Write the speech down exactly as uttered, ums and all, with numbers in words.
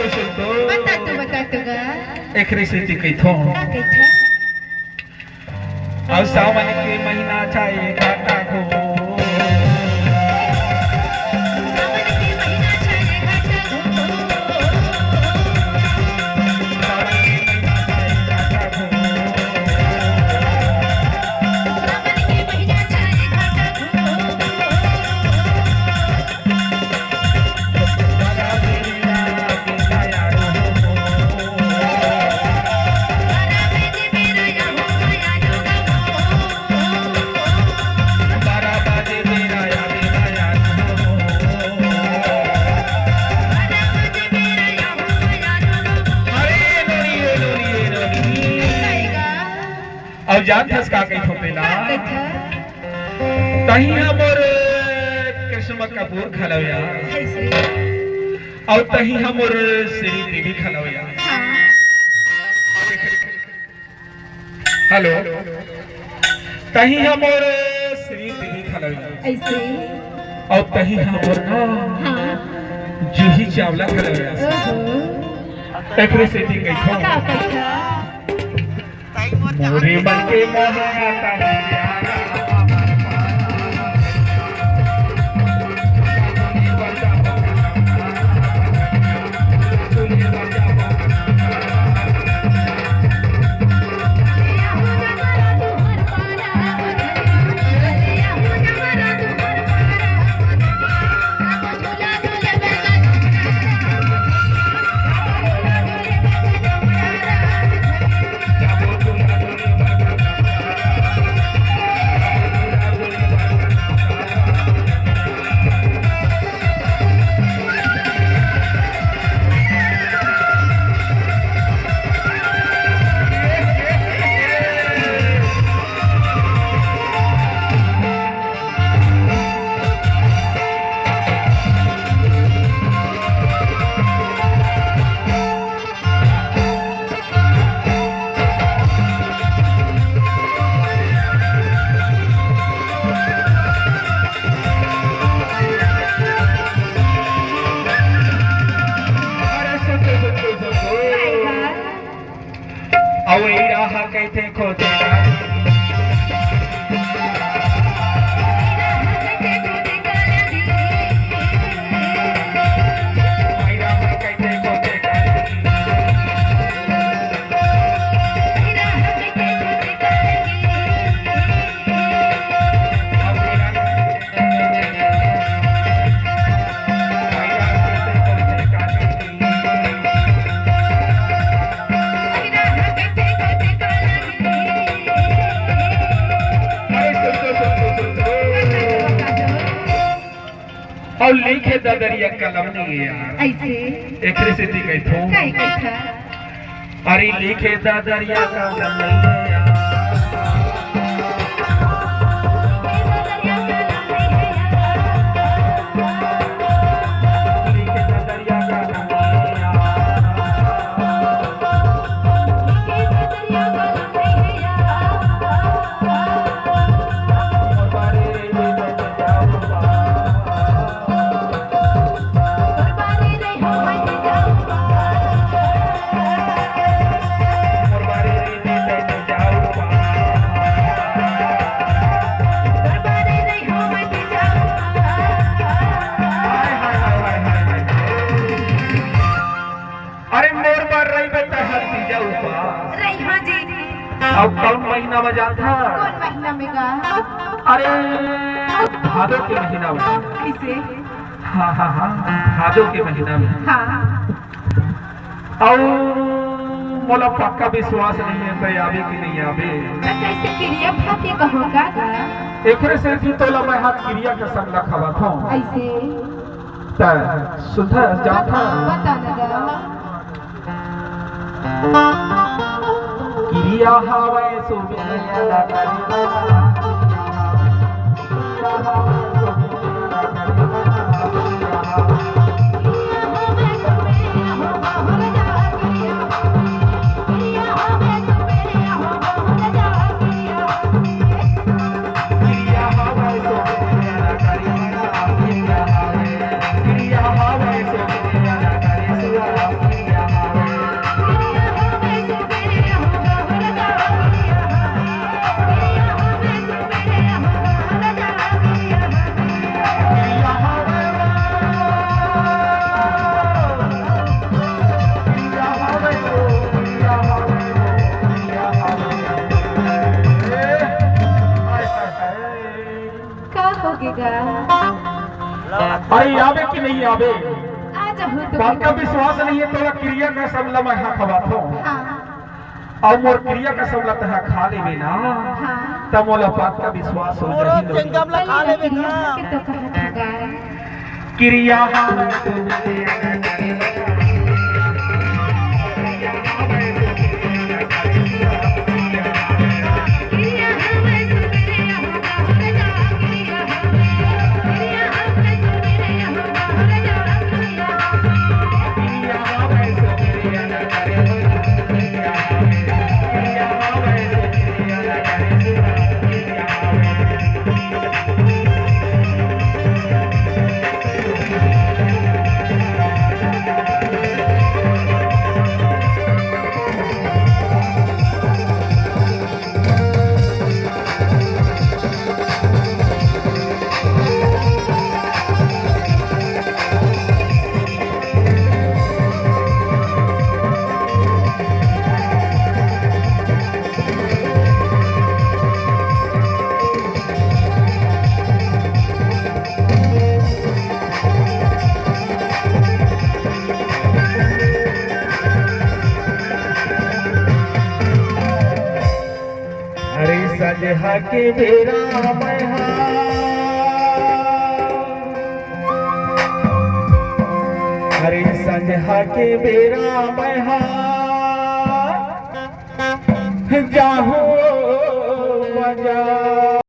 बता तो, बता तो गा। एकरे सेती कहिथों। का कहिथों? अउ सावन के महीना छाए घाटा को। अउ जानथस का कहिथों तेला? का कहिथस? तहीं ह मोर करिश्मा कपूर घलो या। कइसे? अउ तहीं ह मोर श्रीदेवी घलो या। हाँ। हेलो। तहीं ह मोर श्रीदेवी घलो या। अइसे? अउ तहीं ह मोर ना हाँ। जूही चावला घलो या। ओहो। एकरे सेती कहिथों। का कहिथों? मोरे मन के मोहना ताही प्यारा। अउ ए राह कइसे खोजे अउ लिखे ददरिया कलम नइ हे यार। अइसे? एकरे सेती कहिथों। काहे कहिथस? अरे लिखे ददरिया कलम नइ हे यार। लिखे ददरिया कलम नइ हे यार। अरे मोर बर रहिबे तैं हर तीजा उपास। रहिहौं जी। अउ कौन महीना में जानथस? कौन महीना में गा? अरे भादो के महीना में। कइसे? हाँ, हाँ, हाँ, भादो के महीना में। हाँ। अउ मोला पक्का विश्वास नइ हे, तैं आबे कि नइ आबे। त कइसे किरिया खा के कहों गा? एकरे सेती तोला मैं हा किरिया के संग खवाथों। अइसे? त सुनथस, जानथस? बता ना गा। किरिया हवय सुबेरे अरे आबे कि नहीं आबे? आ जाहू तो। पक्का विश्वास नहीं है, तोला किरिया कसम ला मैं हा खवाथों। हाँ। अउ मोर किरिया कसम ला तैं हा खा लेबे ना, हाँ। त मोला पक्का विश्वास हो जाही। चंगम ला खा लेबे ना। तो कहा था। किरिया अरे संझा के बेरा मैं हा, अरे संझा के बेरा मैं हा, जाहूं बजार।